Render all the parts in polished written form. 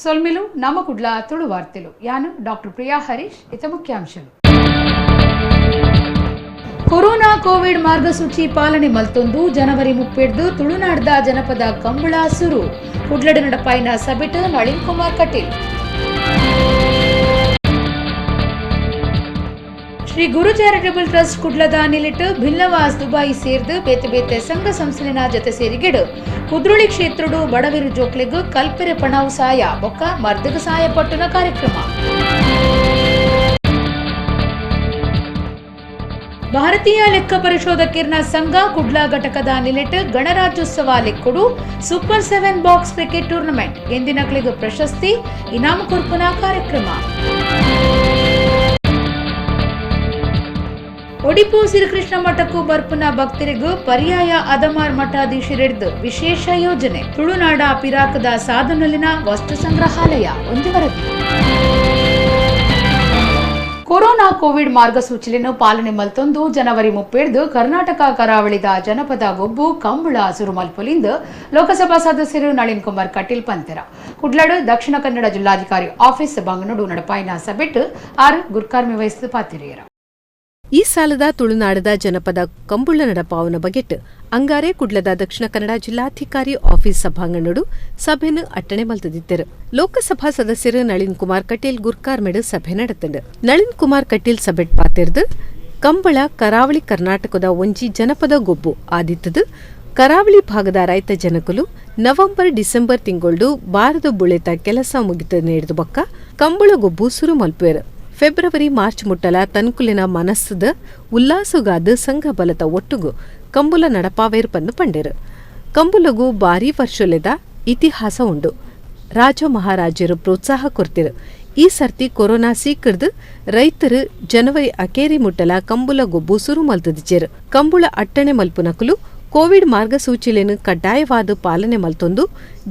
ಸೊಲ್ಮೆಲು ನಮ್ಮ ಕುಡ್ಲ ತುಳು ವಾರ್ತೆಲು. ಯಾನು ಡಾಕ್ಟರ್ ಪ್ರಿಯಾ ಹರೀಶ್. ಇತ ಮುಖ್ಯಾಂಶಗಳು. ಕೊರೋನಾ ಕೋವಿಡ್ ಮಾರ್ಗಸೂಚಿ ಪಾಲನೆ ಮಲ್ತೊಂದು ಜನವರಿ 30 ತುಳುನಾಡ್ದ ಜನಪದ ಕಂಬಳ ಸುರು. ಕುಡ್ಲಡು ನಡಪಾಯಿನ ಸಭೆಟ್ ನಳಿನ್ ಕುಮಾರ್ ಕಟೀಲ್. ಶ್ರೀ ಗುರು ಚಾರಿಟಬಲ್ ಟ್ರಸ್ಟ್ ಕುಡ್ಲದ ನಿಲಿಟ್ ಭಿಲ್ಲವಾಸ್ ದುಬೈ ಸೇರ್ದು ಬೇತೆ ಬೇತೆ ಸಂಘ ಸಂಸ್ಥೆನ ಜೊತೆ ಸೇರಿಗಿಡು ಕುದ್ರೋಳಿ ಕ್ಷೇತ್ರಡು ಬಡವಿರು ಜೋಕ್ಲೆಗ್ ಕಲ್ಪೆರೆ ಪಣವು ಸಾಯ ಬೊಕ್ಕ ಮರ್ದಗ ಸಾಯ ಪಟ್ಟುನ ಕಾರ್ಯಕ್ರಮ. ಭಾರತೀಯ ಲೆಕ್ಕ ಪರಿಶೋಧಕಿರ್ನ ಸಂಘ ಕುಡ್ಲ ಘಟಕದ ನಿಲೆಟ್ ಗಣರಾಜ್ಯೋತ್ಸವ ಲೆಕ್ಕುಡು ಸೂಪರ್ 7 ಬಾಕ್ಸ್ ಕ್ರಿಕೆಟ್ ಟೂರ್ನಮೆಂಟ್ ಎಂದಿನಕ್ಲೆಗ್ ಪ್ರಶಸ್ತಿ ಇನಾಮು ಕೊರ್ಪುನ ಕಾರ್ಯಕ್ರಮ. ಒಡಿಪು ಶ್ರೀಕೃಷ್ಣ ಮಠಕ್ಕೂ ಬರ್ಪುನ ಭಕ್ತರಿಗೂ ಪರ್ಯಾಯ ಅದಮಾರ್ ಮಠಾಧೀಶರಿಡ್ದು ವಿಶೇಷ ಯೋಜನೆ. ತುಳುನಾಡ ಪಿರಾಕದ ಸಾಧನಲಿನ ವಸ್ತು ಸಂಗ್ರಹಾಲಯ ಒಂದು ವರದಿ. ಕೊರೋನಾ ಕೋವಿಡ್ ಮಾರ್ಗಸೂಚಿಯನ್ನು ಪಾಲನೆ ಮಲ್ತೊಂದು ಜನವರಿ 30 ಕರ್ನಾಟಕ ಕರಾವಳಿದ ಜನಪದ ಗೊಬ್ಬು ಕಂಬಳ ಸುರು ಮಲ್ಪೊಲಿಂದ ಲೋಕಸಭಾ ಸದಸ್ಯರು ನಳಿನ್ ಕುಮಾರ್ ಕಟೀಲ್ ಪಂತೆರ. ಕುಡ್ಲಾಡು ದಕ್ಷಿಣ ಕನ್ನಡ ಜಿಲ್ಲಾಧಿಕಾರಿ ಆಫೀಸ್ ಬಂಗನೋಡು ನಡಪಾಯಿನ ಸಭೆಟ್ ಆರ್ ಗುರ್ಕಾರ್ಮೆ ವಹಿಸಿದ ಪಾತಿರಿಯರ. ಈ ಸಾಲದ ತುಳುನಾಡದ ಜನಪದ ಕಂಬುಳ ನಡಪಾವನ ಬಗೆಟ್ ಅಂಗಾರೆ ಕುಡ್ಲದ ದಕ್ಷಿಣ ಕನ್ನಡ ಜಿಲ್ಲಾಧಿಕಾರಿ ಆಫೀಸ್ ಸಭಾಂಗಣಡು ಸಭೆನು ಅಟ್ಟಣೆ ಮಲ್ತದಿದ್ದರು. ಲೋಕಸಭಾ ಸದಸ್ಯರು ನಳಿನ್ ಕುಮಾರ್ ಕಟೀಲ್ ಗುರ್ಕಾರ್ಮೆಡು ಸಭೆ ನಡೆತಂಡು. ನಳಿನ್ ಕುಮಾರ್ ಕಟೀಲ್ ಸಭೆಟ್ ಪಾತೆರ್ದು ಕಂಬಳ ಕರಾವಳಿ ಕರ್ನಾಟಕದ ಒಂಜಿ ಜನಪದ ಗೊಬ್ಬು ಆದಿತ್ತದು. ಕರಾವಳಿ ಭಾಗದ ರೈತ ಜನಕುಲು ನವೆಂಬರ್ ಡಿಸೆಂಬರ್ ತಿಂಗೊಳ್ಡು ಬಾರದ ಬುಳೆತ ಕೆಲಸ ಮುಗಿತ ನೇಡ್ದು ಬಕ್ಕ ಕಂಬಳ ಗೊಬ್ಬು ಸುರು ಮಲ್ಪುವೆರು. ಫೆಬ್ರವರಿ ಮಾರ್ಚ್ ಮುಟ್ಟಲ ತನ್ಕುಲಿನ ಮನಸ್ಸುದ ಉಲ್ಲಾಸುಗಾದ ಸಂಘ ಬಲತ ಒಟ್ಟುಗು ಕಂಬುಲ ನಡಪಾವೇರ್ ಪಂದು ಪಂಡೆರು. ಕಂಬುಲಗು ಬಾರಿ ವರ್ಷಲೆದ ಇತಿಹಾಸ ಉಂಡು. ರಾಜ ಮಹಾರಾಜರು ಪ್ರೋತ್ಸಾಹ ಕೊರ್ತಿರು. ಈ ಸರ್ತಿ ಕೊರೋನಾ ಸೀಕರ್ದು ರೈತರು ಜನವರಿ ಅಕೇರಿ ಮುಟ್ಟಲ ಕಂಬುಲ ಗೊಬ್ಬು ಸುರು ಮಲ್ತದಿಜೆರು. ಕಂಬುಳ ಅಟ್ಟಣೆ ಮಲ್ಪುನಕುಲು ಕೋವಿಡ್ ಮಾರ್ಗಸೂಚಿಲೇನು ಕಡ್ಡಾಯವಾದ ಪಾಲನೆ ಮಲ್ತೊಂದು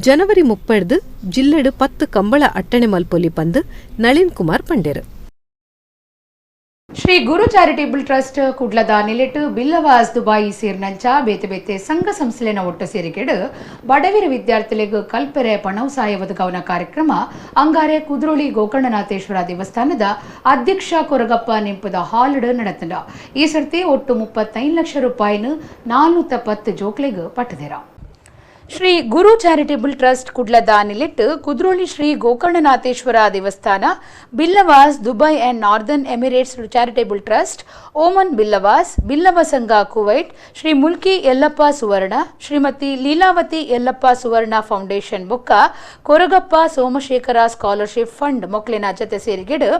ಜನವರಿ 30 ಜಿಲ್ಲೆಡು 10 ಕಂಬಳ ಅಟ್ಟಣೆ ಮಲ್ಪೊಲಿ ಪಂದು ನಳಿನ್ ಕುಮಾರ್ ಪಂಡೆರು. ಶ್ರೀ ಗುರು ಚಾರಿಟೇಬಲ್ ಟ್ರಸ್ಟ್ ಕುಡ್ಲದ ನಿಲೆಟ್ ಬಿಲ್ಲವಾಸ್ ದುಬಾಯಿ ಸೇರ್ನಂಚ ಬೇತೆ ಬೇತೆ ಸಂಘ ಸಂಸ್ಥೆನ ಒಟ್ಟು ಸೇರಿಕೆಡು ಬಡವಿರ ವಿದ್ಯಾರ್ಥಿಗಳಿಗೆ ಕಲ್ಪೆರೆ ಪಣವು ಸಾಯ ಒದಗವನ ಕಾರ್ಯಕ್ರಮ ಅಂಗಾರೆ ಕುದ್ರೋಳಿ ಗೋಕರ್ಣನಾಥೇಶ್ವರ ದೇವಸ್ಥಾನದ ಅಧ್ಯಕ್ಷ ಕೊರಗಪ್ಪ ನಿಂಪದ ಹಾಲ್ಡ್ ನಡೆತಂಡ. ಈ ಸರ್ತಿ ಒಟ್ಟು 35 ಲಕ್ಷ ರೂಪಾಯಿನ 410 ಜೋಕ್ಲೆಗ್ ಪಟ್ಟದಿರ. ಶ್ರೀ ಗುರು ಚಾರಿಟೇಬಲ್ ಟ್ರಸ್ಟ್ ಕುಡ್ಲದ ನಿಲೆಟ್ ಕುದ್ರೋಳಿ ಶ್ರೀ ಗೋಕರ್ಣನಾಥೇಶ್ವರ ದೇವಸ್ಥಾನ, Billavas Dubai and Northern Emirates charitable trust, Oman Billavas, Billava Sangha Kuwait, Shri Mulki Yellappa Suvarna, Shrimati Leelavathi Yellappa Suvarna foundation ಬೊಕ್ಕ ಕೊರಗಪ್ಪ ಸೋಮಶೇಖರ ಸ್ಕಾಲರ್ಶಿಪ್ ಫಂಡ್ ಮೊಕ್ಲಿನ ಜತೆ ಸೇರಿಗೆಡು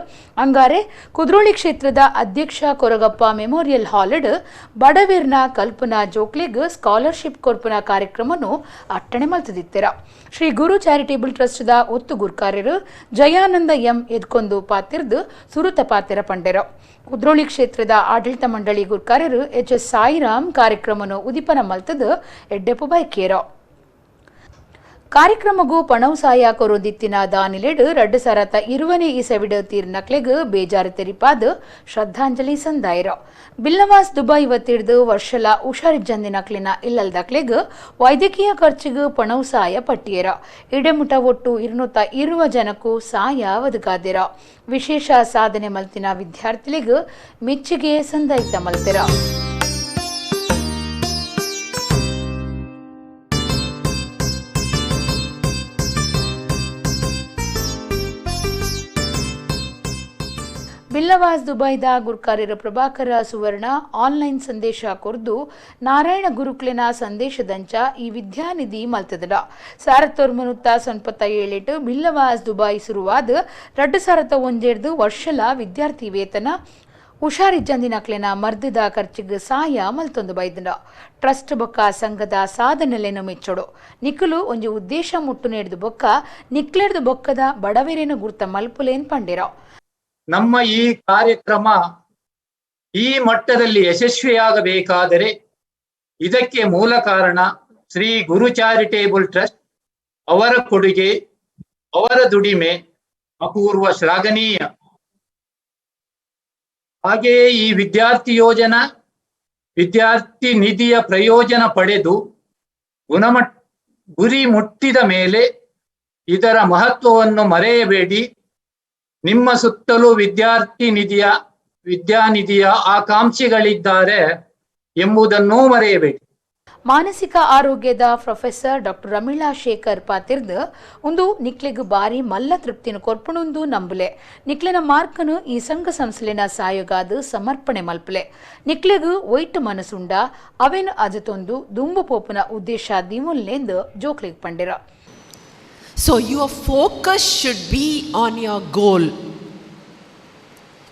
ಅಂಗಾರೆ ಕುದ್ರೋಳಿ ಕ್ಷೇತ್ರದ ಅಧ್ಯಕ್ಷ ಕೊರಗಪ್ಪ ಮೆಮೋರಿಯಲ್ ಹಾಲ್ಡ್ ಬಡವಿರ್ನ ಕಲ್ಪನಾ ಜೋಕ್ಲಿಗ್ ಸ್ಕಾಲರ್ಶಿಪ್ ಕೊರ್ಪುನ ಕಾರ್ಯಕ್ರಮನು ಅಟ್ಟಣೆ ಮಲ್ತದಿತ್ತೆರ. ಶ್ರೀ ಗುರು ಚಾರಿಟೇಬಲ್ ಟ್ರಸ್ಟ್ the ಒತ್ತು ಗುರ್ಕಾರ್ಯರು Jayananda M ಎದ್ಕೊಂದು ಪಾತಿರ್ದು ಸುರುತ ಪಾತಿರ ಪಂಡೆರ. ಕುದ್ರೋಳಿ ಕ್ಷೇತ್ರದ ಆಡಳಿತ ಮಂಡಳಿ ಗುರ್ಕಾರ್ಯರು ಎಚ್ ಎಸ್ ಸಾಯಿರಾಮ್ ಕಾರ್ಯಕ್ರಮನು ಉದಿಪನ ಮಲ್ತದು ಎಡ್ಡೆಪು ಬೈಕೇರ. ಕಾರ್ಯಕ್ರಮಗೂ ಪಣವು ಸಾಯ ಕೊರೊಂದಿತ್ತಿನ ದಾನಿಲೆಡು 2020ನೇ ಇಸವಿಡು ತೀರ್ನಕ್ಲೆಗ್ ಬೇಜಾರು ತೆರಿಪಾದ ಶ್ರದ್ಧಾಂಜಲಿ ಸಂದಾಯರ. ಬಿಲ್ಲವಾಸ್ ದುಬೈ ವತ್ತಿಡ್ದು ವರ್ಷಲ ಹುಷಾರಿಜ್ಜಂದಿನಕ್ಲಿನ ಇಲ್ಲಲ್ದಕ್ಲೆಗ್ ವೈದ್ಯಕೀಯ ಖರ್ಚಿಗೆ ಪಣವು ಸಾಯ ಪಟ್ಟಿಯರ. ಇಡೆಮುಟ ಒಟ್ಟು 220 ಜನಕ್ಕೂ ಸಾಯ ಒದಗಾದಿರ. ವಿಶೇಷ ಸಾಧನೆ ಮಲ್ತಿನ ವಿದ್ಯಾರ್ಥಿಲಿಗ್ ಮೆಚ್ಚುಗೆ ಸಂದಾಯಿತ ಮಲ್ತಿರ. ಬಿಲ್ಲವಾಸ್ ದುಬೈದ ಗುರ್ಕಾರ್ಯರ ಪ್ರಭಾಕರ ಸುವರ್ಣ ಆನ್ಲೈನ್ ಸಂದೇಶ ಕೊರ್ದು ನಾರಾಯಣ ಗುರುಕ್ಲಿನ ಸಂದೇಶದಂಚ ಈ ವಿದ್ಯಾನಿಧಿ ಮಲ್ತದಡ. 1978 ಬಿಲ್ಲವಾಸ್ ದುಬೈ ಶುರುವಾದ 2001 ವರ್ಷಲ ವಿದ್ಯಾರ್ಥಿ ವೇತನ ಹುಷಾರಿಜ್ಜಂದಿನಕ್ಲೆನ ಮರ್ದದ ಖರ್ಚಿಗೆ ಸಾಯ ಮಲ್ತೊಂದು ಬೈದಂಡ. ಟ್ರಸ್ಟ್ ಬೊಕ್ಕ ಸಂಘದ ಸಾಧನೆಲೇನು ಮೆಚ್ಚೋಡು. ನಿಕ್ಕಲು ಒಂಜಿ ಉದ್ದೇಶ ಮುಟ್ಟು ನೇಡ್ದು ಬೊಕ್ಕ ನಿಕ್ಲೆಡ್ದು ಬೊಕ್ಕದ ಬಡವೆರೇನು ಗುರ್ತ ಮಲ್ಪುಲೇನ್ ಪಂಡಿರ. ನಮ್ಮ ಈ ಕಾರ್ಯಕ್ರಮ ಈ ಮಟ್ಟದಲ್ಲಿ ಯಶಸ್ವಿಯಾಗಬೇಕಾದರೆ ಇದಕ್ಕೆ ಮೂಲ ಕಾರಣ ಶ್ರೀ ಗುರು ಚಾರಿಟೇಬಲ್ ಟ್ರಸ್ಟ್ ಅವರ ಕೊಡುಗೆ, ಅವರ ದುಡಿಮೆ ಅಪೂರ್ವ ಶ್ಲಾಘನೀಯ. ಹಾಗೆಯೇ ಈ ವಿದ್ಯಾರ್ಥಿ ಯೋಜನಾ, ವಿದ್ಯಾರ್ಥಿ ನಿಧಿಯ ಪ್ರಯೋಜನ ಪಡೆದು ಗುರಿ ಮುಟ್ಟಿದ ಮೇಲೆ ಇದರ ಮಹತ್ವವನ್ನು ಮರೆಯಬೇಡಿ. ನಿಮ್ಮ ಸುತ್ತಲೂ ವಿದ್ಯಾರ್ಥಿ ನಿಧಿಯ, ವಿದ್ಯಾನಿಧಿಯ ಆಕಾಂಕ್ಷಿಗಳಿದ್ದಾರೆ ಎಂಬುದನ್ನೂ ಮರೆಯಬೇಡಿ. ಮಾನಸಿಕ ಆರೋಗ್ಯದ ಪ್ರೊಫೆಸರ್ ಡಾಕ್ಟರ್ ರಮೀಳಾ ಶೇಖರ್ ಪಾತಿರ್ದ್, ಉಂದು ನಿಕ್ಲೆಗ್ ಬಾರಿ ಮಲ್ಲ ತೃಪ್ತಿನ ಕೊರ್ಪುಣುಂದು ನಂಬುಲೆ. ನಿಕ್ಲೆನ ಮಾರ್ಕನು ಈ ಸಂಘ ಸಂಸ್ಥೆನ ಸಾಯೋಗಾದ ಸಮರ್ಪಣೆ ಮಲ್ಪಲೆ. ನಿಕ್ಲೆಗ್ ಒಯ್ಟ್ ಮನಸುಂಡ ಅವೇನು ಅಜತೊಂದು ದುಂಬು ಪೋಪುನ ಉದ್ದೇಶ ದಿವುಲ್ಲೆಂದು ಜೋಕ್ಲೆಗ್ ಪಂಡಿರ. So your focus should be on your goal.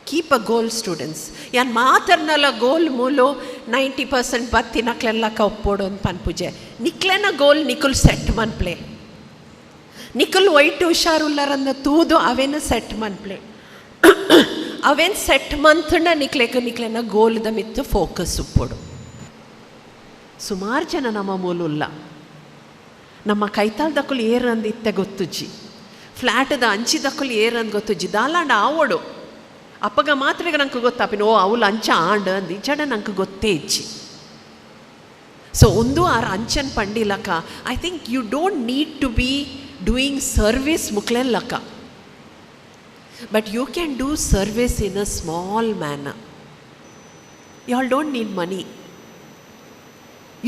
Keep a goal, students. ಯಾನ್ ಮಾತರ್ನಲ ಗೋಲ್ ಮೂಲು 90% ಬತ್ತಿನಕ್ಲೆಲ್ಲ ಕಪ್ಪೋಡು ಒಂದು ಪನ್ಪುಜೆ. ನಿಕ್ಲೆನ ಗೋಲ್ ನಿಕುಲ್ ಸೆಟ್ ಮನ್ಪ್ಲೆ. ನಿಕುಲ್ ಒಯ್ಟು ಹುಷಾರುಲ್ಲರಂದ ತೂದು ಅವೇನು ಸೆಟ್ ಮನ್ಪ್ಲೆ. ಅವೇನು ಸೆಟ್ ಮಂತ್ನ ನಿಕ್ಲೆಗ್ ನಿಕ್ಲೆನ ಗೋಲ್ದ ಮಿತ್ತು ಫೋಕಸ್ ಉಪ್ಪೊಡು. ಸುಮಾರು ಜನ ನಮ್ಮ ಮೂಲುಲ್ಲ, ನಮ್ಮ ಕೈತಾಲ್ದಕ್ಕುಲು ಏರಂದು ಇತ್ತೆ ಗೊತ್ತುಜ್ಜಿ, ಫ್ಲ್ಯಾಟದ ಅಂಚಿದಕ್ಕುಲು ಏರಂದು ಗೊತ್ತುಜ್ಜಿ. ದಾಲಾಂಡ ಆವೊಡು ಅಪ್ಪಗ ಮಾತ್ರ ನಂಗೆ ಗೊತ್ತಾಪಿನ, ಓ ಅವಳು ಅಂಚ ಆಂಡ್ ಅಂದು. ಇಜ್ಜಡ ನಂಗೆ ಗೊತ್ತೇ ಇಜ್ಜಿ. ಸೊ ಒಂದು ಆರ್ Anchan ಪಂಡಿಲಕ, I think you don't need to be doing service ಮುಕ್ಲೆಲ್ಲಕ, but you can do service in a small manner. You all don't need money,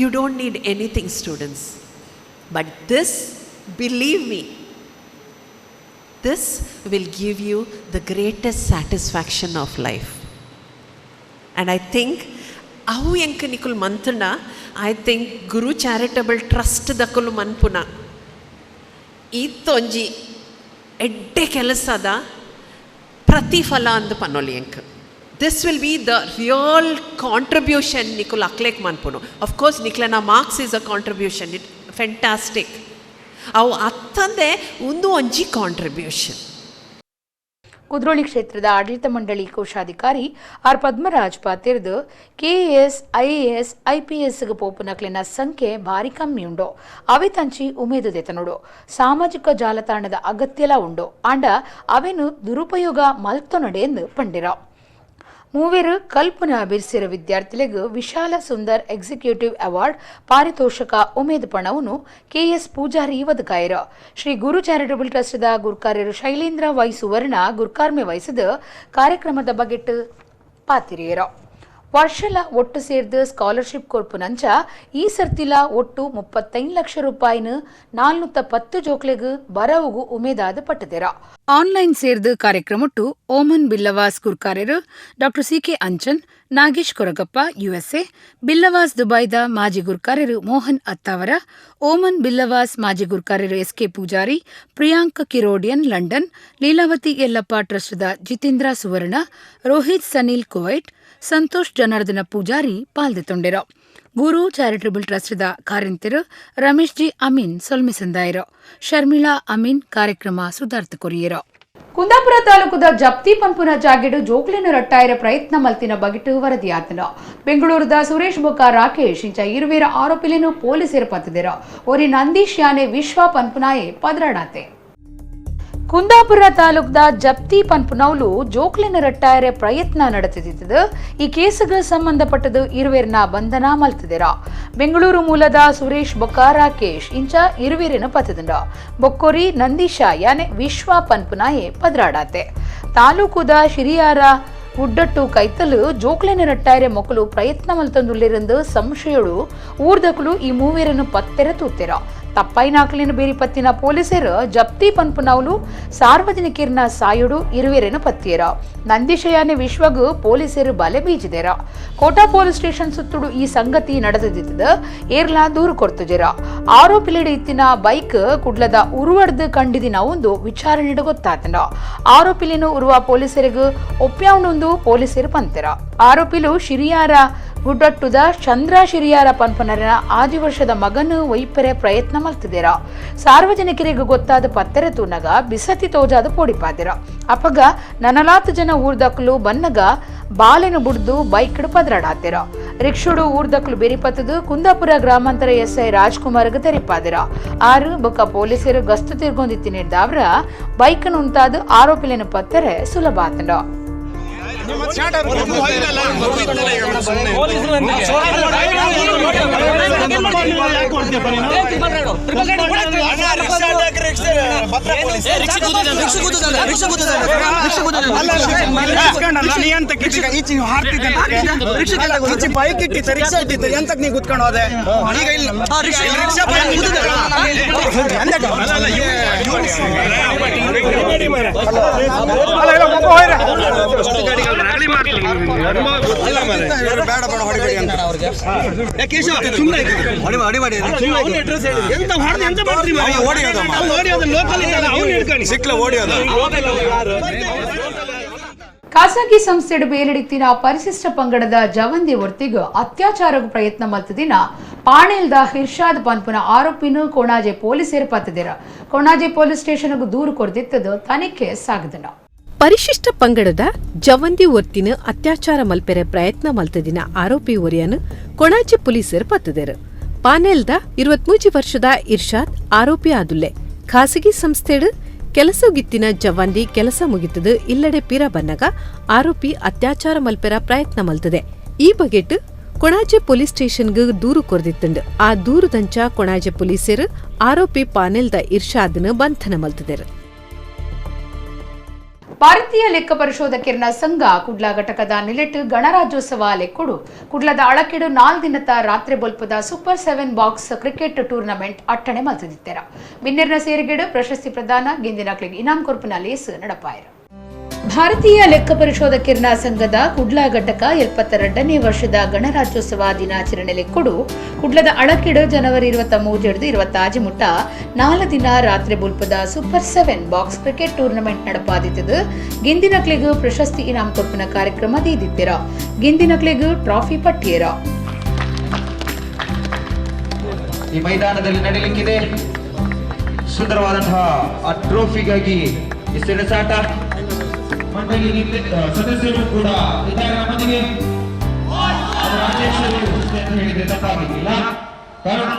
you don't need anything, students. But this, believe me, this will give you the greatest satisfaction of life. And I think ಅವು ಎಂಕ್ ನಿಕುಲ್ ಮಂತುಂಡ, I think Guru charitable trust ದಕುಲು ಮನ್ಪುನ ಈತೊಂಜಿ ಎಡ್ಡೆ ಕೆಲಸದ ಪ್ರತಿಫಲ ಅಂದ್ ಪನ್ನೊಲಿ ಎಂಕ್. This will be the real contribution ನಿಕುಲ್ ಅಕ್ಲೇಕ್ ಮನ್ಪುನು. Of course ನಿಕ್ಲೆನ marks is a contribution, it fantastic. ಅವು ಅತ್ತಂದೆ ಒಂದು ಒಂಜಿ ಕಾಂಟ್ರಿಬ್ಯೂಷನ್. ಕುದ್ರೋಳಿ ಕ್ಷೇತ್ರದ ಆಡಳಿತ ಮಂಡಳಿ ಕೋಶಾಧಿಕಾರಿ ಆರ್ ಪದ್ಮರಾಜ್ ಪಾತಿರ್ದು, KAS, IAS, IPS ಪೋಪುನಕ್ಲೆನ ಸಂಖ್ಯೆ ಭಾರಿ ಕಮ್ಮಿ ಉಂಡು. ಅವೆ ತಂಚಿ ಉಮೇದು ದೆತನೋಡು. ಸಾಮಾಜಿಕ ಜಾಲತಾಣದ ಅಗತ್ಯಲ ಉಂಡು, ಆಂಡ ಅವೆನು ದುರುಪಯೋಗ ಮಲ್ತೊನಡೆ ಎಂದು ಪಂಡಿರ. ಮೂವೆರು ಕಲ್ಪನ ಬಿರ್ಸಿರ ವಿದ್ಯಾರ್ಥಿಲೆಗ್ ವಿಶಾಲ ಸುಂದರ್ ಎಕ್ಸಿಕ್ಯೂಟಿವ್ ಅವಾರ್ಡ್ ಪಾರಿತೋಷಕ ಉಮೇದ್ ಪಣವನ್ನು ಕೆಎಸ್ ಪೂಜಾರಿ ಒದಗಾಯರು. ಶ್ರೀ ಗುರು ಚಾರಿಟಬಲ್ ಟ್ರಸ್ಟ್ದ ಗುರ್ಕಾರ್ಯರು ಶೈಲೇಂದ್ರ ವೈ ಸುವರ್ಣ ಗುರ್ಕಾರ್ಮೆ ವಹಿಸಿದ ಕಾರ್ಯಕ್ರಮದ ಬಗೆಟ್ ಪಾತಿರಿಯರು. ವರ್ಷಲ ಒಟ್ಟು ಸೇರ್ದು ಸ್ಕಾಲರ್ಶಿಪ್ ಕೊರ್ಪುನಂಚ ಈ ಸರ್ತಿಲ ಒಟ್ಟು 35 ಲಕ್ಷ ರೂಪಾಯಿನ 410 ಜೋಕ್ಲೆಗ್ ಬರವುಗು ಉಮೇದಾದ ಪಟ್ಟದೆರ. ಆನ್ಲೈನ್ ಸೇರ್ದು ಕಾರ್ಯಕ್ರಮಟ್ಟು ಓಮನ್ ಬಿಲ್ಲವಾಸ್ ಗುರ್ಕಾರ್ಯರು doctor C K Anchan, Nagesh Koragappa USA, Billavas ದುಬೈದ ಮಾಜಿ ಗುರ್ಕಾರ್ಯರು ಮೋಹನ್ ಅತ್ತಾವರ, ಓಮನ್ ಬಿಲ್ಲವಾಸ್ ಮಾಜಿ ಗುರ್ಕಾರ್ಯರು ಎಸ್ಕೆ ಪೂಜಾರಿ, ಪ್ರಿಯಾಂಕ್ ಕಿರೋಡಿಯನ್ ಲಂಡನ್, ಲೀಲಾವತಿ ಯಲ್ಲಪ್ಪ ಟ್ರಸ್ಟ್ದ ಜಿತೇಂದ್ರ ಸುವರ್ಣ, ರೋಹಿತ್ ಸನೀಲ್ ಕುವೈಟ್, ಸಂತೋಷ್ ಜನಾರ್ದನ ಪೂಜಾರಿ ಪಾಲ್ದೆತೊಂಡೆರು. ಗುರು ಚಾರಿಟಬಲ್ ಟ್ರಸ್ಟ್ದ ಕಾರ್ಯಂತೆರು ರಮೇಶ್ ಜಿ ಅಮೀನ್ ಸೊಲ್ಮೆ ಸಂದಾಯರು. ಶರ್ಮಿಳಾ ಅಮೀನ್ ಕಾರ್ಯಕ್ರಮ ಸುಧಾರ್ಥ ಕೊರಿಯರು. ಕುಂದಾಪುರ ತಾಲೂಕುದ ಜಪ್ತಿ ಪಂಪುನ ಜಾಗೆಡು ಜೋಕ್ಲಿನ ರಟ್ಟಾಯರ ಪ್ರಯತ್ನ ಮಲ್ತಿನ ಬಗಿಟು ವರದಿಯಾತನ. ಬೆಂಗಳೂರದ ಸುರೇಶ್ ಬೊಕ್ಕ ರಾಕೇಶ್ ಇಂಚ ಇರುವೇರ ಆರೋಪಿಲೇನು ಪೊಲೀಸರು ಪತ್ತದಿರ. ಒರಿ ನಂದೀಶ್ ಯಾನೆ ವಿಶ್ವ ಪನ್ಪುನಾಯೆ ಪದರಾಡಾತೆ. ಕುಂದಾಪುರ ತಾಲೂಕ್ದ ಜಪ್ತಿ ಪನ್ಪುನೌಲು ಜೋಕ್ಲಿನ ರಟ್ಟಾಯರೆ ಪ್ರಯತ್ನ ನಡೆತಿದ್ದು. ಈ ಕೇಸುಗೆ ಸಂಬಂಧಪಟ್ಟದು ಇರುವೇರ್ನ ಬಂಧನ ಮಲ್ತಿದಿರ. ಬೆಂಗಳೂರು ಮೂಲದ ಸುರೇಶ್ ಬೊಕ್ಕ ರಾಕೇಶ್ ಇಂಚ ಇರುವೇರಿನ ಪತ್ತದಂಡ. ಬೊಕ್ಕೊರಿ ನಂದೀಶ ಯಾನೆ ವಿಶ್ವ ಪನ್ಪುನಾಯೆ ಪದ್ರಾಡಾತೆ. ತಾಲೂಕುದ ಶಿರಿಯಾರ ಉಡ್ಡಟ್ಟು ಕೈತಲು ಜೋಕ್ಲಿನ ರಟ್ಟಾಯರೆ ಮೊಕಲು ಪ್ರಯತ್ನ ಮಲ್ತಂದುಳ್ಳಿರಂದು ಸಂಶಯಳು ಊರ್ದಕುಲು ಈ ಮೂವೇರನ್ನು ಪತ್ತೆರ ತೂತೆರ. ತಪ್ಪಾಯಿನಾಕ್ಲಿನ ಬೇರಿ ಪತ್ತಿನ ಪೊಲೀಸರು ಜಪ್ತಿ ಪನ್ಪುನವ್ಲು ಸಾರ್ವಜನಿಕರ್ನ ಸಾಯುಡು ಇರುವೆರೆನ ಪತ್ತಿಯರ. ನಂದಿಶಯಾನೆ ವಿಶ್ವಗು ಪೊಲೀಸರು ಬಲೆ ಬೀಜಿದೆರ. ಕೋಟಾ ಪೊಲೀಸ್ ಸ್ಟೇಷನ್ ಸುತ್ತುಡು ಈ ಸಂಗತಿ ನಡೆದಿದ್ದದ ಏರ್ಲಾ ದೂರು ಕೊರ್ತುಜೆರ. ಆರೋಪಿಲಿಡ ಇತ್ತಿನ ಬೈಕ್ ಕುಡ್ಲದ ಉರುವಡ್ದು ಕಂಡಿದಿನ ಒಂದು ವಿಚಾರಣೆ ಗೊತ್ತಾತನ. ಆರೋಪಿಲಿನ ಉರುವ ಪೊಲೀಸರಿಗೆ ಒಪ್ಪ್ಯಾವಣೊಂದು ಪೊಲೀಸರು ಪಂತೆರ. ಆರೋಪಿಲು ಶಿರಿಯಾರ ಗುಡ್ಡಟ್ಟುದ ಚಂದ್ರ ಶಿರಿಯಾರ ಪನ್ಪನರನ ಆಜಿ ವರ್ಷದ ಮಗನು ಒಯ್ಪೆರೆ ಪ್ರಯತ್ನ ಮಲ್ತಿದ್ದೀರ. ಸಾರ್ವಜನಿಕರಿಗೆ ಗೊತ್ತಾದ ಪತ್ತೆರೆ ತೂನಗ ಬಿಸತಿ ತೋಜಾದ ಪೋಡಿಪಾದಿರ. ಅಪಗ ನನಲಾತ್ ಜನ ಊರ್ದಕ್ಲು ಬನ್ನಗ ಬಾಲೆನು ಬುಡ್ದು ಬೈಕ್ಡ್ ಪದ್ರಾಡಾತಿರ. ರಿಕ್ಷುಡು ಊರ್ದಕ್ಲು ಬೆರಿಪತ್ತದು ಕುಂದಾಪುರ ಗ್ರಾಮಾಂತರ ಎಸ್ಐ ರಾಜ್ಕುಮಾರ್ಗ್ ತೆರಿಪಾದಿರ. ಆರು ಬೊಕ್ಕ ಪೊಲೀಸರು ಗಸ್ತು ತಿರ್ಗೊಂದಿತ್ತಿನಿದ್ದಾವ್ರ ಬೈಕ್ ಉಂತಾದ ಆರೋಪಿಲೇನು ಪತ್ತೆರೆ ಸುಲಭ ಆತಂಡ. Bike ಇಟ್ಟಿತ್ತು, ರಿಕ್ಷಾ ಇಟ್ಟಿತ್ತು, ಎಂತಕ್ ನೀ ಕೂತ್ಕೊಂಡು ಹೋದೆ? ಈಗ ಇಲ್ಲ ರಿಕ್ಷಾ. ಬೇಡ ಬೇಡ, ಹೊಡಿಬೇಡಿ ಅಂತ. ಸಿಕ್ಲ ಓಡಿಯೋದ. ಖಾಸಗಿ ಸಂಸ್ಥೆಡು ಬೇಲಡಿತ್ತಿನ ಪರಿಶಿಷ್ಟ ಪಂಗಡದ ಜವಂದಿ ಒರ್ತಿಗು ಅತ್ಯಾಚಾರಕ್ಕೂ ಪ್ರಯತ್ನ ಮಲ್ತದಿನ ಪಾಣೇಲ್ದ ಹಿರ್ಷಾದ್ ಪನ್ಪುನ ಆರೋಪಿನ ಕೊಣಾಜೆ ಪೊಲೀಸರು ಪತ್ತದಿರ. ಕೊಣಾಜೆ ಪೊಲೀಸ್ ಸ್ಟೇಷನ್ಗೂ ದೂರು ಕೊರ್ದಿತ್ತದು, ತನಿಖೆ ಸಾಗದನ. ಪರಿಶಿಷ್ಟ ಪಂಗಡದ ಜವಂದಿ ಒರ್ತಿನ ಅತ್ಯಾಚಾರ ಮಲ್ಪೆರೆ ಪ್ರಯತ್ನ ಮಲ್ತದಿನ ಆರೋಪಿ ಒರಿಯನ್ ಕೊಣಾಜೆ ಪೊಲೀಸರು ಪತ್ತದಿರು. ಪಾನೆಲ್ದ 23 ವರ್ಷದ ಇರ್ಷಾದ್ ಆರೋಪಿ ಆದುಲ್ಲೆ. ಖಾಸಗಿ ಸಂಸ್ಥೆಡು ಕೆಲಸಗಿತ್ತಿನ ಜವಾಂದಿ ಕೆಲಸ ಮುಗಿತದು ಇಲ್ಲಡೆ ಪಿರ ಬನ್ನಗ ಆರೋಪಿ ಅತ್ಯಾಚಾರ ಮಲ್ಪೆರ ಪ್ರಯತ್ನ ಮಲ್ತದೆ. ಈ ಬಗೆಟ್ ಕೊಣಾಜೆ ಪೊಲೀಸ್ ಸ್ಟೇಷನ್ಗ್ ದೂರು ಕೊರ್ದಿತ್ತುಂಡು. ಆ ದೂರುದಂಚ ಕೊಣಾಜೆ ಪೊಲೀಸರು ಆರೋಪಿ ಪಾನೆಲ್ದ ಇರ್ಷಾದ್ನ ಬಂಧನ ಮಲ್ತದೆರು. ಭಾರತೀಯ ಲೆಕ್ಕ ಪರಿಶೋಧಕರ್ನ ಸಂಘ ಕುಡ್ಲ ಘಟಕದ ನಿಲೆಟ್ ಗಣರಾಜ್ಯೋತ್ಸವ ಲೆಕ್ಕೊಡು ಕುಡ್ಲದ ಅಳಕೆಡು 4 ದಿನದ ರಾತ್ರಿ ಬೊಲ್ಪದ super 7 box cricket tournament ಅಟ್ಟಣೆ ಮಲ್ತದಿತ್ತೆರ. ಬಿನ್ನೆರ್ನ ಸೇರಿಗೆಡು ಪ್ರಶಸ್ತಿ ಪ್ರದಾನ, ಗೆಂದಿನಕ್ಲಿಗೆ ಇನಾಮ್ ಕೊರ್ಪುನ ಲೇಸ್ ನಡಪಾಯರು. ಭಾರತೀಯ ಲೆಕ್ಕ ಪರಿಶೋಧಕರ್ನ ಸಂಘದ ಕುಡ್ಲ ಘಟಕ 72ನೇ ವರ್ಷದ ಗಣರಾಜ್ಯೋತ್ಸವ ದಿನಾಚರಣೆ ಲೆಕ್ಕೊಡು ಕುಡ್ಲದ ಅಳಕೆಡು ಜನವರಿ 23 26 ಮುಟ್ಟ 4 ದಿನ ರಾತ್ರಿ ಬುಲ್ಪದ super 7 box cricket tournament ನಡಪಾದಿತ್ತದು. ಗೆಂದಿನಕ್ಲೆಗ್ ಪ್ರಶಸ್ತಿ ಇನಾಮ್ ಕೊರ್ಪಿನ ಕಾರ್ಯಕ್ರಮ ದೀದಿತ್ತಿರ. ಗೆಂದಿನಕ್ಲೆಗ್ ಟ್ರಾಫಿ ಪಟ್ಟಿಯರ. ಈ ಮೈದಾನದಲ್ಲಿ ನಡೆಯಲಿಕ್ಕಿದೆ ಸುಂದರವಾದಂತಹ ಆ ಟ್ರೋಫಿಗಾಗಿ ಈ ಸೆಣಸಾಟ. ಮಂಡಳಿ ಸದಸ್ಯರು ಕೂಡ ಇದ್ದಾರೆ ನಮ್ಮೊಂದಿಗೆ. ಅವರ ಅಧ್ಯಕ್ಷರು ಅಂತ ಹೇಳಿದ್ರೆ ತಪ್ಪಾಗಲಿಕ್ಕಿಲ್ಲ. ಕಾರಣ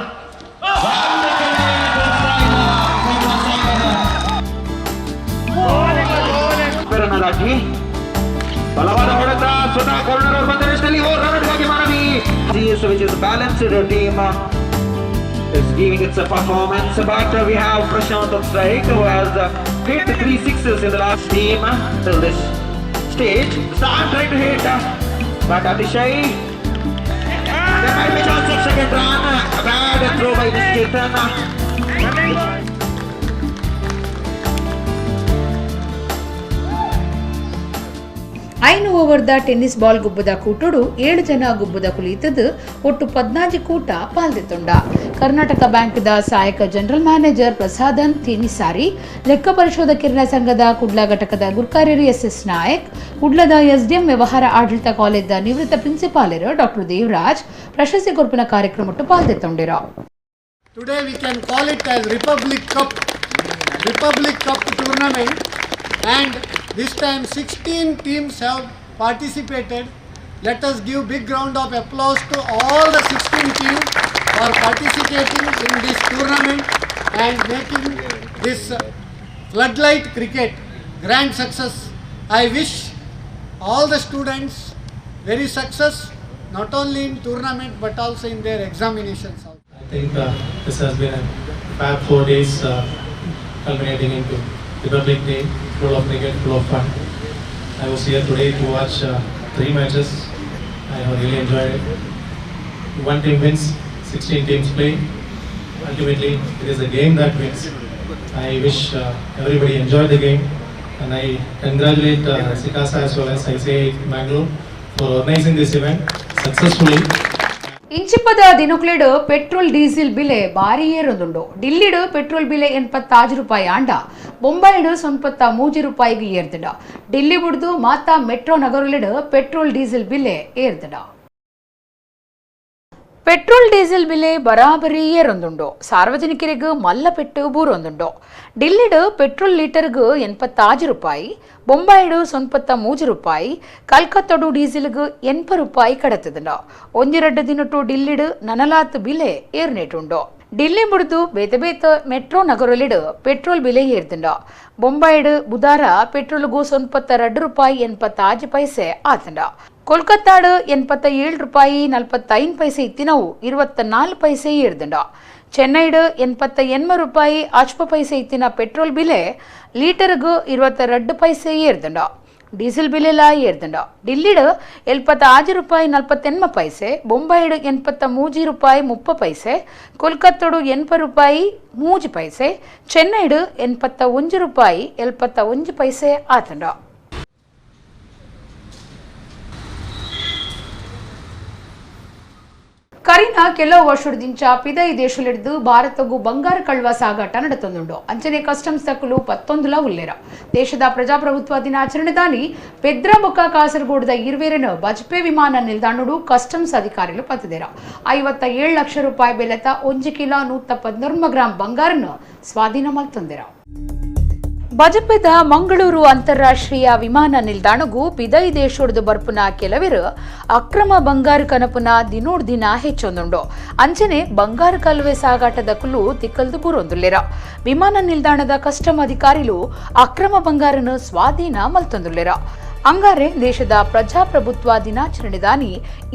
ಕರುಣರಾಗಿ ಬಲವಾದ ಹೊಡೆತ, ಸ್ವತಃ ಕರುಣರವರು ಬಂದ ರಸ್ತೆಯಲ್ಲಿ ರನ್ಗಾಗಿ ಮನವಿ. CS, which is a balanced team, is giving its a performance, but we have Prashant on strike, who has hit 3 sixes in the last team till this stage. Start trying to hit, but Atishay, there might be chance of second run. A bad throw by this Chetan. 5 ಓವರ್ದ tennis ball ಗುಬ್ಬದ ಕೂಟೋಡು 7 ಜನ ಗುಬ್ಬದ ಕುಳಿತದ್ದು ಒಟ್ಟು 14 ಕೂಟ ಪಾಲ್ದಿತ್ತುಂಡ. ಕರ್ನಾಟಕ ಬ್ಯಾಂಕ್ದ ಸಹಾಯಕ general manager Prasadan ತಿನಿಸಾರಿ, ಲೆಕ್ಕ ಪರಿಶೋಧಕರಿನ ಸಂಘದ ಕುಡ್ಲ ಘಟಕದ ಗುರ್ಕಾರ್ಯರು S S Nayak, ಕುಡ್ಲದ SDM ವ್ಯವಹಾರ ಆಡಳಿತ ಕಾಲೇಜ್ದ ನಿವೃತ್ತ ಪ್ರಿನ್ಸಿಪಾಲರು ಡಾಕ್ಟರ್ ದೇವರಾಜ್ ಪ್ರಶಸ್ತಿ ಕೊರ್ಪಿನ ಕಾರ್ಯಕ್ರಮಟ್ಟು ಪಾಲ್ದಿತ್ತುಂಡಿರು. Today we can call it as Republic Cup, Republic Cup tournament, and this time 16 teams have participated. Let us give big round of applause to all the 16 teams for participating in this tournament and making this floodlight cricket grand success. I wish all the students very success, not only in tournament but also in their examinations also. I think this has been a fab 4 days culminating into Republic Day, full of cricket, full of fun. I was here today to watch 3 matches. I have really enjoyed it. 1 team wins, 16 teams play. Ultimately, it is the game that wins. I wish everybody enjoyed the game, and I congratulate SICASA as well as ICAI Mangalore for organizing this event successfully. ಇಂಚಿಪ್ಪದ ದಿನಕ್ಲೆಡ್ petrol diesel ಬಿಲೆ ಭಾರಿ ಏರೊಂದುಂಡು. ಡಿಲ್ಲಿಡ್ petrol ಬಿಲೆ 86 ರೂಪಾಯಿ ಆಂಡ ಬೊಂಬಾಯಿಡ್ 93 ರೂಪಾಯಿಗೆ ಏರ್ದುಂಡ. ಡಿಲ್ಲಿ ಬುಡ್ದು ಮಾತಾ metro ನಗರಲೆಡ್ petrol diesel ಬಿಲೆ ಏರ್ದುಂಡ. Petrol diesel ಬಿಲೆ ಬರಾಬರಿ ಏರೊಂದುಂಡು. ಸಾರ್ವಜನಿಕರಿಗೆ ಮಲ್ಲ ಪೆಟ್ಟು ಬೂರೊಂದುಂಡು. ಡಿಲ್ಲಿಡ್ ಪೆಟ್ರೋಲ್ ಲೀಟರ್ಗ್ 86 ರೂಪಾಯಿ, ಬೊಂಬಾಯಿಡು 93 ರೂಪಾಯಿ, ಕಲ್ಕತ್ತಡು ಡೀಸೆಲ್ಗ್ 80 ರೂಪಾಯಿ ಕಡತದುಂಡು. ಒಂಜಿರಡ್ಡು ದಿನಟು ಡಿಲ್ಲಿಡ್ ನನಲಾತ್ ಬಿಲೆ ಏರ್ನೇಟುಂಡು. ಡಿಲ್ಲಿ ಮುಡಿದು ಬೇತೆ ಬೇತೆ ಮೆಟ್ರೋ ನಗರೊಲಿಡು ಪೆಟ್ರೋಲ್ ಬಿಲೆ ಏರ್ದುಂಡು. ಬೊಂಬಾಯಿಡ್ ಬುಧಾರ ಪೆಟ್ರೋಲ್ಗೂ 92 ರೂಪಾಯಿ 86 ಪೈಸೆ ಆತುಂಡು. ಕೋಲ್ಕತ್ತಾಡ್ 87 ರೂಪಾಯಿ 45 ಪೈಸೆ ಇತ್ತಿನವು 24 ಪೈಸೆ ಏರ್ದುಂಡು. ಚೆನ್ನೈಡ್ 88 ರೂಪಾಯಿ 50 ಪೈಸೆ ಇತ್ತಿನ ಪೆಟ್ರೋಲ್ ಬಿಲೆ ಲೀಟರ್ಗೂ 22 ಪೈಸೆ ಏರ್ದುಂಡು. ಡೀಸೆಲ್ ಬಿಲೆಲ ಏರ್ದುಂಡು. ಡಿಲ್ಲಿಡ್ 76 ರೂಪಾಯಿ 48 ಪೈಸೆ, ಬೊಂಬಾಯಿಡ್ 83 ರೂಪಾಯಿ 30 ಪೈಸೆ, ಕೋಲ್ಕತ್ತಡು 80 ರೂಪಾಯಿ 3 ಪೈಸೆ, ಚೆನ್ನೈಡ್ 81 ರೂಪಾಯಿ 71 ಪೈಸೆ ಆತುಂಡು. ಕರಿನ ಕೆಲವು ವರ್ಷದಿಂಚ ಪಿದೈ ದೇಶಲಿಡ್ದು ಭಾರತಗೂ ಬಂಗಾರ ಕಳ್ವ ಸಾಗಾಟ ನಡತೊಂದುಂಡು. ಅಂಚನೆ ಕಸ್ಟಮ್ಸ್ ತಕ್ಕಲು ಪತ್ತೊಂದುಲ ಉಲ್ಲೇರ. ದೇಶದ ಪ್ರಜಾಪ್ರಭುತ್ವ ದಿನಾಚರಣೆ ದಾನಿ ಪೆದ್ರ ಬೊಕ್ಕ ಕಾಸರಗೋಡದ ಇರ್ವೇರನು ಬಜ್ಪೆ ವಿಮಾನ ನಿಲ್ದಾಣಡು ಕಸ್ಟಮ್ಸ್ ಅಧಿಕಾರಿಗಳು ಪತ್ತದೇರ. 57 ಲಕ್ಷ ರೂಪಾಯಿ ಬೆಲೆತ 1 ಕಿಲೋ 113 ಗ್ರಾಂ ಬಂಗಾರನ್ನು ಸ್ವಾಧೀನ ಮಲ್ತೊಂದೆರ. ಬಜಪೆದ ಮಂಗಳೂರು ಅಂತಾರಾಷ್ಟ್ರೀಯ ವಿಮಾನ ನಿಲ್ದಾಣಗೂ ಪಿದೈ ದೇಶೊಡ್ದು ಬರ್ಪುನ ಕೆಲವರು ಅಕ್ರಮ ಬಂಗಾರು ಕನಪುನ ದಿನೋಡ್ ದಿನ ಹೆಚ್ಚೊಂದುಂಡು. ಅಂಚನೆ ಬಂಗಾರು ಕಲ್ವೆ ಸಾಗಾಟದ ಕುಲು ತಿಕ್ಕಲ್ದು ಬೂರೊಂದುಲ್ಲೆರ. ವಿಮಾನ ನಿಲ್ದಾಣದ ಕಸ್ಟಮ್ ಅಧಿಕಾರಿಲು ಅಕ್ರಮ ಬಂಗಾರನು ಸ್ವಾಧೀನ ಮಲ್ತೊಂದುಲ್ಲೆರ. ಅಂಗಾರೆ ದೇಶದ ಪ್ರಜಾಪ್ರಭುತ್ವ ದಿನಾಚರಣೆ ದಾನಿ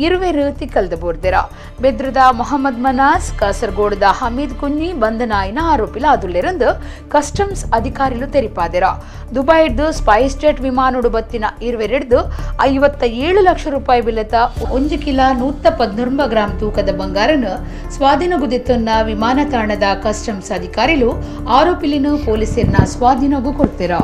ಇರುವೆರು ತಿಕ್ಕಲ್ದ ಬೋರ್ದೆರ. ಬೆದ್ರದ ಮೊಹಮ್ಮದ್ ಮನಾಸ್, ಕಾಸರಗೋಡದ ಹಮೀದ್ ಕುഞ്ഞಿ ಬಂಧನಾಯಿನ ಆರೋಪಿಲ ಆದುಲ್ಲೆರಂದು ಕಸ್ಟಮ್ಸ್ ಅಧಿಕಾರಿಲು ತೆರಿಪಾದೆರ. ದುಬೈಡ್ದು ಸ್ಪೈಸ್ ಜೆಟ್ ವಿಮಾನೋಡು ಬತ್ತಿನ ಇರುವೆರೆಡ್ದು 57 ಲಕ್ಷ ರೂಪಾಯಿ ಬಿಲೆತ 1 ಕಿಲೋ 113 ಗ್ರಾಂ ತೂಕದ ಬಂಗಾರನು ಸ್ವಾಧೀನಗುದೆತ್ತನ್ನ ವಿಮಾನ ತಾಣದ ಕಸ್ಟಮ್ಸ್ ಅಧಿಕಾರಿಲು ಆರೋಪಿಲಿನ ಪೊಲೀಸರ್ನ ಸ್ವಾಧೀನಗೂ ಕೊಡ್ತೀರ.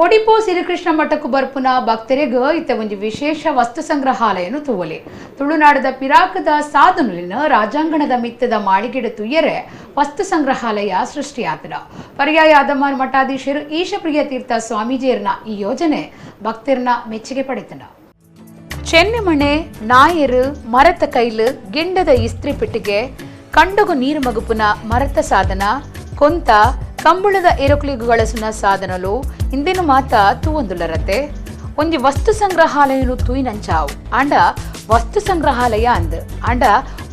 ಒಡಿಪು ಶ್ರೀಕೃಷ್ಣ ಮಠಕ್ಕೂ ಬರ್ಪುನ ಭಕ್ತರಿಗೂ ಇತ್ತ ಒಂಜಿ ವಿಶೇಷ ವಸ್ತು ಸಂಗ್ರಹಾಲಯನು ತೂವಲೆ. ತುಳುನಾಡದ ಪಿರಾಕದ ಸಾಧನುಲಿನ ರಾಜಾಂಗಣದ ಮಿತ್ತದ ಮಾಳಿಗೆಡ ತುಯ್ಯರೆ ವಸ್ತು ಸಂಗ್ರಹಾಲಯ ಸೃಷ್ಟಿಯಾತನ. ಪರ್ಯಾಯ ಅದಮಾನ್ ಮಠಾಧೀಶರು ಈಶಪ್ರಿಯ ತೀರ್ಥ ಸ್ವಾಮೀಜಿಯರ್ನ ಈ ಯೋಜನೆ ಭಕ್ತರನ್ನ ಮೆಚ್ಚುಗೆ ಪಡೆತನ. ಚೆನ್ನೆಮಣೆ, ನಾಯರು, ಮರತ ಕೈಲು, ಗೆಂಡದ ಇಸ್ತ್ರಿ ಪೆಟ್ಟಿಗೆ, ಕಂಡಗು ನೀರು ಮಗುಪುನ ಮರತ ಸಾಧನ, ಕೊಂತ, ಕಂಬಳದ ಏರೋಕ್ಲಿಗು ಗಳಸುನ ಸಾಧನಲು ಇಂದಿನ ಮಾತ ತೂವೊಂದುಲರತೆ. ಒಂಜಿ ವಸ್ತು ಸಂಗ್ರಹಾಲಯನು ತೂಯಿನಂಚಾವು. ಆಂಡ ವಸ್ತು ಸಂಗ್ರಹಾಲಯ ಅಂದ್ ಆಂಡ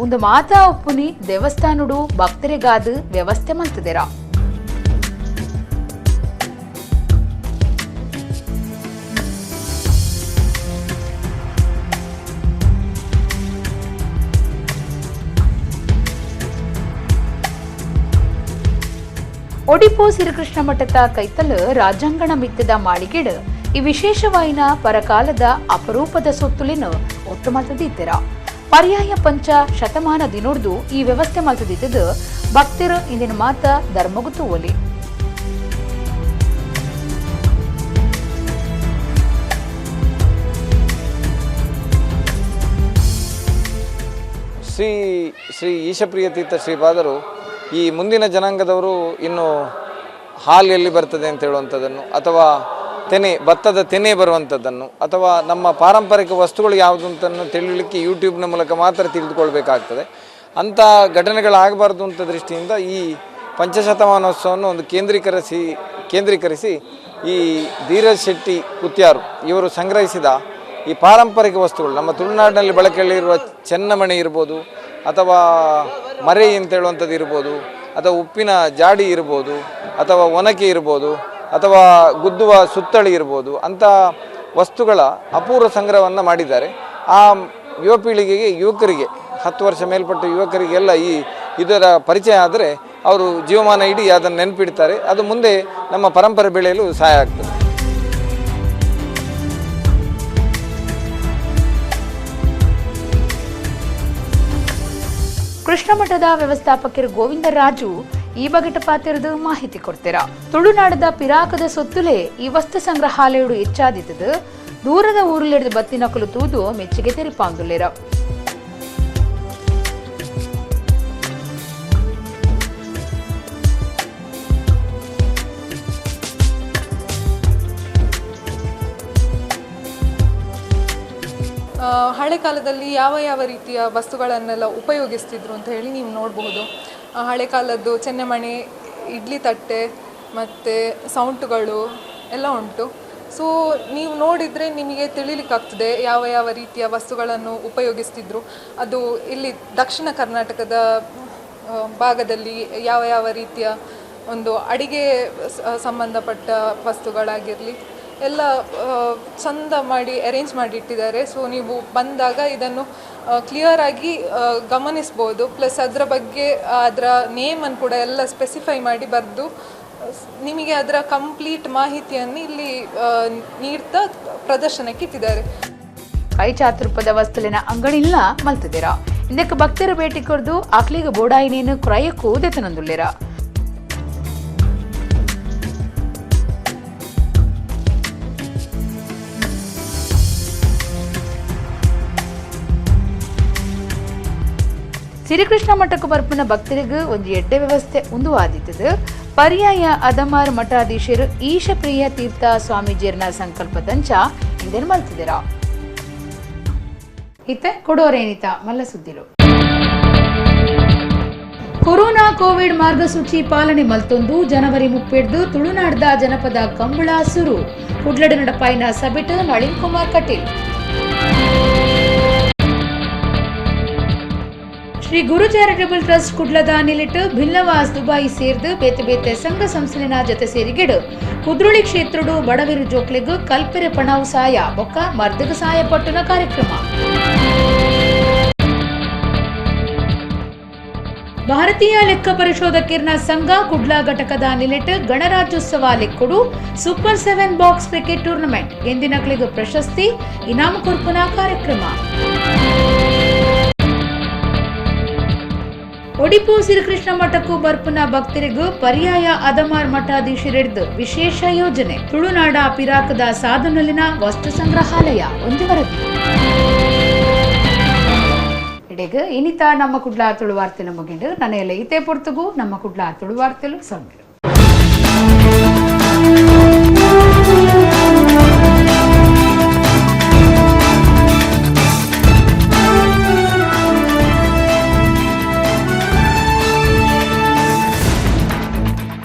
ಒಂದು ಮಾತಾ ಉಪ್ಪುನಿ ದೇವಸ್ಥಾನಡು ಭಕ್ತರಿಗಾದ ವ್ಯವಸ್ಥೆ ಮಲ್ತದಿರ. ಒಡಿಪು ಶ್ರೀಕೃಷ್ಣ ಮಠದ ಕೈತಲ್ ರಾಜಾಂಗಣ ಮಿತ್ತದ ಮಾಳಿಗೆಡ್ ಈ ವಿಶೇಷವಾಯಿನ ಪರಕಾಲದ ಅಪರೂಪದ ಸೊತ್ತುಲಿನ ಒಟ್ಟು ಮಲ್ತದಿತ್ತೆರ. ಪರ್ಯಾಯ ಪಂಚ ಶತಮಾನ ದಿನೋಡ್ದು ಈ ವ್ಯವಸ್ಥೆ ಮಲ್ತದಿತ್ತದು ಭಕ್ತರು ಇಂದಿನ ಮಾತ ಧರ್ಮಗು ತೂವಲಿ. ಶ್ರೀ ಶ್ರೀ ಈಶಪ್ರಿಯ ತೀರ್ಥ ಶ್ರೀಪಾದರು ಈ ಮುಂದಿನ ಜನಾಂಗದವರು ಇನ್ನು ಹಾಲು ಎಲ್ಲಿ ಬರ್ತದೆ ಅಂತ ಹೇಳುವಂಥದ್ದನ್ನು, ಅಥವಾ ತೆನೆ, ಭತ್ತದ ತೆನೆ ಬರುವಂಥದ್ದನ್ನು, ಅಥವಾ ನಮ್ಮ ಪಾರಂಪರಿಕ ವಸ್ತುಗಳು ಯಾವುದು ಅಂತನ್ನು ತಿಳಿಯಲಿಕ್ಕೆ ಯೂಟ್ಯೂಬ್ನ ಮೂಲಕ ಮಾತ್ರ ತಿಳಿದುಕೊಳ್ಬೇಕಾಗ್ತದೆ. ಅಂಥ ಘಟನೆಗಳಾಗಬಾರ್ದು ಅಂತ ದೃಷ್ಟಿಯಿಂದ ಈ ಪಂಚಶತಮಾನೋತ್ಸವವನ್ನು ಒಂದು ಕೇಂದ್ರೀಕರಿಸಿ ಕೇಂದ್ರೀಕರಿಸಿ ಈ ಧೀರಜ್ ಶೆಟ್ಟಿ ಕುತ್ಯಾರು ಇವರು ಸಂಗ್ರಹಿಸಿದ ಈ ಪಾರಂಪರಿಕ ವಸ್ತುಗಳು, ನಮ್ಮ ತುಳುನಾಡಿನಲ್ಲಿ ಬಳಕೆಯಲ್ಲಿರುವ ಚೆನ್ನಮಣೆ ಇರ್ಬೋದು, ಅಥವಾ ಮರೆ ಅಂತ ಹೇಳುವಂಥದ್ದು ಇರ್ಬೋದು, ಅಥವಾ ಉಪ್ಪಿನ ಜಾಡಿ ಇರ್ಬೋದು, ಅಥವಾ ಒನಕೆ ಇರ್ಬೋದು, ಅಥವಾ ಗುದ್ದುವ ಸುತ್ತಳಿ ಇರ್ಬೋದು, ಅಂಥ ವಸ್ತುಗಳ ಅಪೂರ್ವ ಸಂಗ್ರಹವನ್ನು ಮಾಡಿದ್ದಾರೆ. ಆ ಯುವ ಪೀಳಿಗೆಗೆ, ಯುವಕರಿಗೆ, 10 ವರ್ಷ ಮೇಲ್ಪಟ್ಟ ಯುವಕರಿಗೆಲ್ಲ ಇದರ ಪರಿಚಯ ಆದರೆ ಅವರು ಜೀವಮಾನ ಇಡೀ ಅದನ್ನು ನೆನಪಿಡ್ತಾರೆ. ಅದು ಮುಂದೆ ನಮ್ಮ ಪರಂಪರೆ ಬೆಳೆಯಲು ಸಹಾಯ ಆಗ್ತದೆ. ಕೃಷ್ಣ ಮಠದ ವ್ಯವಸ್ಥಾಪಕರು ಗೋವಿಂದರಾಜು ಈ ಬಗೆಟ ಪಾತಿರದ ಮಾಹಿತಿ ಕೊಡ್ತೀರಾ. ತುಳುನಾಡದ ಪಿರಾಕದ ಸೊತ್ತುಲೆ ಈ ವಸ್ತು ಸಂಗ್ರಹಾಲಯಡು ಹೆಚ್ಚಾದಿತ್ತದು ದೂರದ ಊರುಲೆಡ್ದು ಬತ್ತಿನಕಲು ತೂದು ಮೆಚ್ಚುಗೆ ತೆರಿಪಾಂದುಲ್ಲೇರ. ಹಳೆ ಕಾಲದಲ್ಲಿ ಯಾವ ಯಾವ ರೀತಿಯ ವಸ್ತುಗಳನ್ನೆಲ್ಲ ಉಪಯೋಗಿಸ್ತಿದ್ರು ಅಂತ ಹೇಳಿ ನೀವು ನೋಡಬಹುದು. ಹಳೆ ಕಾಲದ್ದು ಚೆನ್ನೆಮಣೆ, ಇಡ್ಲಿ ತಟ್ಟೆ ಮತ್ತು ಸೌಂಟುಗಳು ಎಲ್ಲ ಉಂಟು. ಸೊ ನೀವು ನೋಡಿದರೆ ನಿಮಗೆ ತಿಳಿಲಿಕ್ಕಾಗ್ತದೆ ಯಾವ ಯಾವ ರೀತಿಯ ವಸ್ತುಗಳನ್ನು ಉಪಯೋಗಿಸ್ತಿದ್ರು, ಅದು ಇಲ್ಲಿ ದಕ್ಷಿಣ ಕರ್ನಾಟಕದ ಭಾಗದಲ್ಲಿ ಯಾವ ಯಾವ ರೀತಿಯ ಒಂದು ಅಡಿಗೆ ಸಂಬಂಧಪಟ್ಟ ವಸ್ತುಗಳಾಗಿರಲಿ ಎಲ್ಲ ಚಂದ ಮಾಡಿ ಅರೇಂಜ್ ಮಾಡಿ ಇಟ್ಟಿದ್ದಾರೆ. ಸೊ ನೀವು ಬಂದಾಗ ಇದನ್ನು ಕ್ಲಿಯರಾಗಿ ಗಮನಿಸ್ಬೋದು. ಪ್ಲಸ್ ಅದರ ಬಗ್ಗೆ ಅದರ ನೇಮನ್ನು ಕೂಡ ಎಲ್ಲ ಸ್ಪೆಸಿಫೈ ಮಾಡಿ ಬರೆದು ನಿಮಗೆ ಅದರ ಕಂಪ್ಲೀಟ್ ಮಾಹಿತಿಯನ್ನು ಇಲ್ಲಿ ನೀಡ್ತಾ ಪ್ರದರ್ಶನಕ್ಕೆ ಇಟ್ಟಿದ್ದಾರೆ. ಕೈ ಚಾತುರ್ಪದ ವಸ್ತುಲಿನ ಅಂಗಡಿಲ್ಲ ಮಲ್ತದಿರ ಇಂದಕ್ಕೆ ಭಕ್ತರು ಭೇಟಿ ಕೊರ್ದು ಆಕ್ಲಿಗ ಬೋಡಾಯಿನೇನು ಕ್ರಯಕ್ಕೂ ದೆತನೊಂದುಳ್ಳಿರ. ಸಿರಿಕೃಷ್ಣ ಮಠಕ್ಕೆ ಬರ್ಪುನ ಭಕ್ತರಿಗೆ ಒಂದು ಎಡ್ಡೆ ವ್ಯವಸ್ಥೆ ಉಂದು ಆದಿತ್ತದು. ಪರ್ಯಾಯ ಅದಮಾರ್ ಮಠಾಧೀಶರು ಈಶಪ್ರಿಯ ತೀರ್ಥ ಸ್ವಾಮೀಜಿಯರ್ನ ಸಂಕಲ್ಪದಂಚ ಇದನ್ನು ಮಲ್ತಿದ್ದೀರ. ಇತ್ತೆ ಕೊಡೋರೇನಿತ ಮಲ್ಲ ಸುದ್ದಿಲು. ಕೊರೋನಾ ಕೋವಿಡ್ ಮಾರ್ಗಸೂಚಿ ಪಾಲನೆ ಮಲ್ತೊಂದು ಜನವರಿ 30 ತುಳುನಾಡ್ದ ಜನಪದ ಕಂಬಳ ಸುರು. ಕುಡ್ಲಡ ನಡಪಾಯಿನ ಸಬಿಟ್ ನಳಿನ್ ಕುಮಾರ್ ಕಟೀಲ್. ಶ್ರೀ ಗುರು ಚಾರಿಟಬಲ್ ಟ್ರಸ್ಟ್ ಕುಡ್ಲದ ನಿಲಿಟ್ಟು ಭಿಲ್ಲವಾಸ್ ದುಬಾಯಿ ಸೇರ್ದು ಬೇತೆ ಬೇತೆ ಸಂಘ ಸಂಸ್ಥೆನ ಜೊತೆ ಸೇರಿಗಿಡು ಕುದ್ರೋಳಿ ಕ್ಷೇತ್ರಡು ಬಡವಿರು ಜೋಕ್ಲೆಗು ಕಲ್ಪೆರೆ ಪಣವು ಸಾಯ ಬೊಕ್ಕ ಮರ್ದಗ ಸಾಯ ಪಟ್ಟುನ ಕಾರ್ಯಕ್ರಮ. ಭಾರತೀಯ ಲೆಕ್ಕ ಪರಿಶೋಧಕಿರ್ನ ಸಂಘ ಕುಡ್ಲಾ ಘಟಕದ ನಿಲೆಟ್ ಗಣರಾಜ್ಯೋತ್ಸವ ಲೆಕ್ಕುಡು ಸೂಪರ್ 7 ಬಾಕ್ಸ್ ಕ್ರಿಕೆಟ್ ಟೂರ್ನಮೆಂಟ್ ಎಂದಿನಕ್ಲಿಗೂ ಪ್ರಶಸ್ತಿ ಇನಾಮು ಕೊರ್ಪುನ ಕಾರ್ಯಕ್ರಮ. ಒಡಿಪು ಶ್ರೀಕೃಷ್ಣ ಮಠಕ್ಕೂ ಬರ್ಪುನ ಭಕ್ತರಿಗೂ ಪರ್ಯಾಯ ಅದಮಾರ್ ಮಠಾಧೀಶರಿಡ್ದು ವಿಶೇಷ ಯೋಜನೆ. ತುಳುನಾಡ ಪಿರಾಕದ ಸಾಧನಲಿನ ವಸ್ತು ಸಂಗ್ರಹಾಲಯ ಒಂದು ವರದಿ. ಇಡೀಗ ಇನಿತಾ ನಮ್ಮ ಕುಡ್ಲ ತುಳುವಾರ್ತೆಲು ಮುಗಿಂಡು. ನನೆಯಲ್ಲ ಇತೇ ಪೊರ್ತುಗು ನಮ್ಮ ಕುಡ್ಲ ತುಳುವಾರ್ತೆಲು ಸೊಲ್ಮೆಲು.